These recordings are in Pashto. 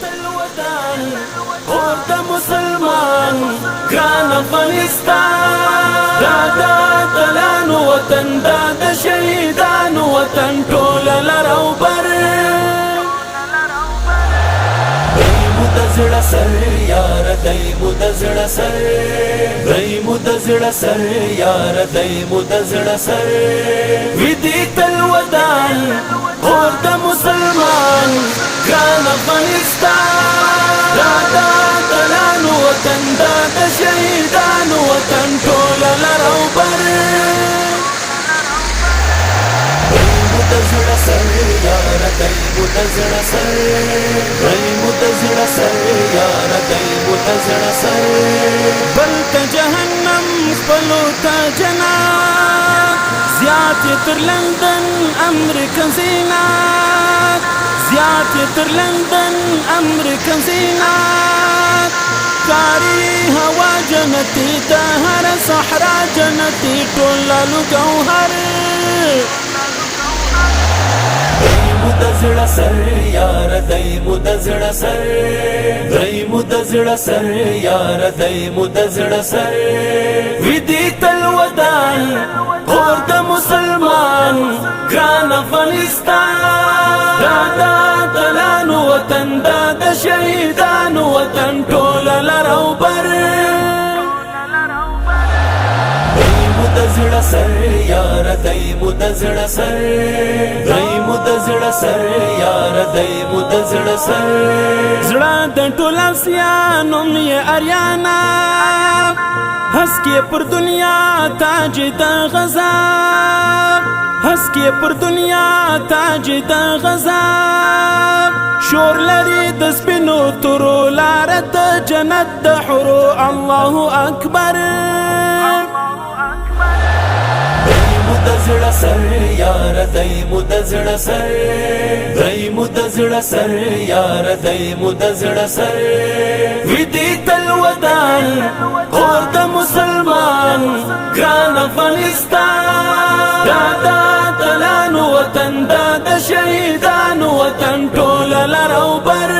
تل ودان اور د مسلمان، ګران افغانستان. دا د اتلانو وطن، دا د شهیدانو وطن، ټول لرو بر. دی مو د زړه سر یار، دی مو د زړه سر، دی مو د زړه سر یار، دی مو د زړه سر. ویدی تل ودان اور د مسلمان، ګران افغانستان. دا د اتلانو وطن، دا د شهیدانو وطن، ټول لرو بر. دی مو د زړه سر یار، دی مو د زړه سر، دی مو د زړه سر یار، دی مو د زړه سر. بل ته جهنم، خپلو ته جنت، زیات یې تر لندن امریکا زینت، زیات یې تر لندن امریکا زینت. کاری هوا جنتی، د هر صحرا جنتی، ټول لالو ګوهر. دی مو د زړه سر یار، دی مو د زړه سر، دی مو د زړه سر یار، دی مو د زړه سر. ویدی تل ودان اور د مسلمان، ګران افغانستان. دا د اتلانو وطن، دا د شهیدانو وطن، ټول لرو بر. دی مو د زړه سر یار، دی مو د زړه سر، دی مو د زړه سر یار، دی مو د زړه سر. زړه د ټول اسیا، نوم یې اریانا، هسکې پر دنیا تاج د غزا، هسکې پر دنیا تاج د غزا. شور لري د سپینو تورو، لار د جنت د حورو، الله اکبر. دی مو د زړه سر یار، دی مو د زړه سر، دی مو د زړه سر یار، دی مو د زړه سر. ویدی تل ودان اور د مسلمان، ګران افغانستان. دا د اتلانو وطن، دا د شهیدانو وطن، ټول لرو بر.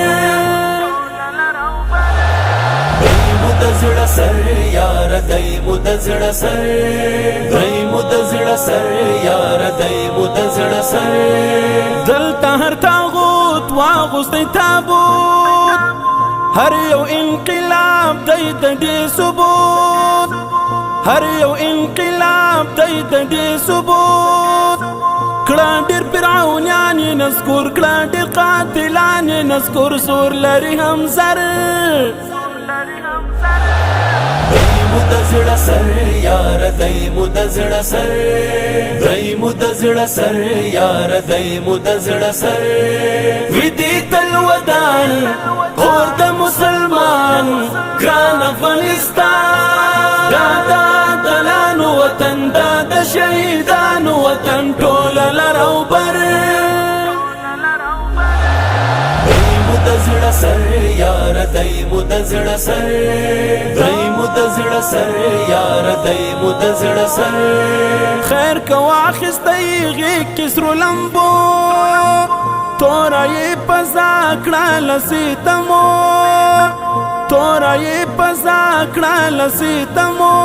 دی مو د زړه سر یار، دی مو د زړه سر، دی مو د زړه سر یار، دی مو د زړه سر. دلته هر تاغوت واغوستی تابوت، هر یو انقلاب دی د دې ثبوت، هر یو انقلاب دی د دې ثبوت. کړه ډیر فرعونیان یې نسکور، کړه ډیر قاتلان یې نسکور، زور لري هم زر. دی مو د زړه سر یار، دی مو د زړه سر، دی مو د زړه سر یار، دی مو د زړه سر. ویدی تل ودان اور د مسلمان، ګران افغانستان. دا د اتلانو وطن، دا د شهیدانو وطن، ټول لرو بر. دی مو د زړه سر یار، دی مو د زړه سر، دی مو د زړه سر یار، دی مو د زړه سر. خیر کو واخیستی غېږ کې سرو لمبو، توره یې پزا کړه لسیتمو، توره یې پزا کړه لسیتمو.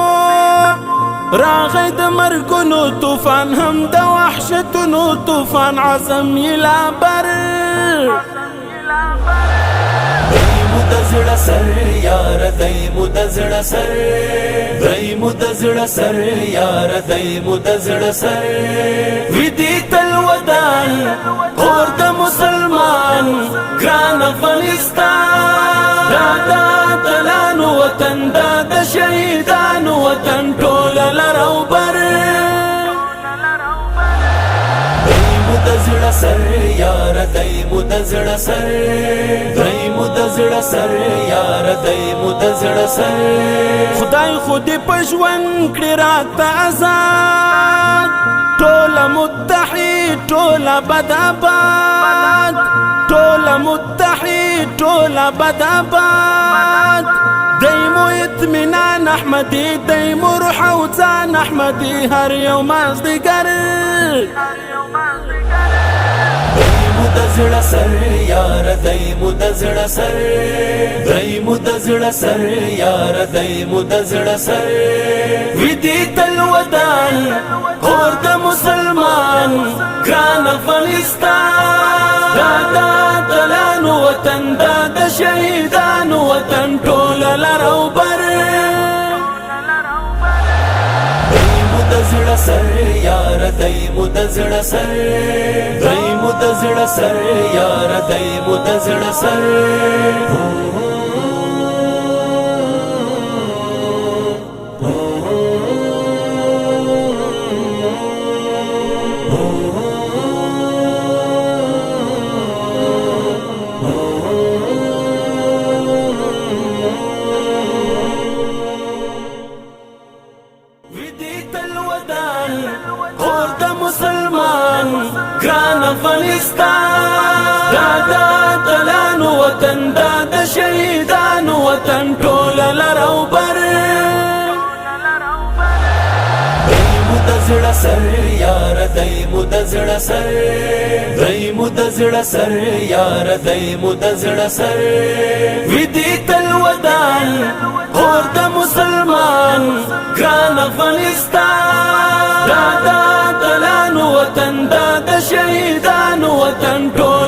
راغی د مرګونو طوفان، هم د وحشتونو طوفان، عزم یې لا بر. دی مو د زړه سر یار، دی مو د زړه سر، دی مو د زړه سر یار، دی مو د زړه سر. ویدی تل ودان اور د مسلمان، ګران افغانستان. دا د اتلانو وطن، دا د شهیدانو وطن، ټول لرو بر. دی مو د زړه سر یار، دی مو د زړه سر، دی مو د زړه سر یار، دی مو د زړه سر. خدای خو دې په ژوند کړي راته آزاد، ټوله متحد، ټوله بد آباد، ټوله متحد، ټوله بد آباد. دی مو اطمینان احمدي، دی مو روح او ځان احمدي، هر یو مازدیګر. دی مو د زړه سر یار، دی مو د زړه سر، دی مو د زړه سر یار، دی مو د زړه سر. ویدی تل ودان کور د مسلمان، ګران افغانستان. دا د اتلانو وطن، دا د شهیدانو وطن، ټول لرو بر. دی مو د زړه سر یار، دی مو د زړه سر، دی مو د زړه سر یار، دی مو د زړه سر. ویدی تل ودان کور د مسلمان، ګران افغانستان. دا د اتلانو وطن، دا د شهیدانو وطن، ټول لرو بر. دی مو د زړه سر یار، دی مو د زړه سر، دی مو د زړه سر یار، دی مو د زړه سر. ویدی تل ودان کور د مسلمان، ګران افغانستان. دا د اتلانو وطن، دا د شهیدانو وطن، ټول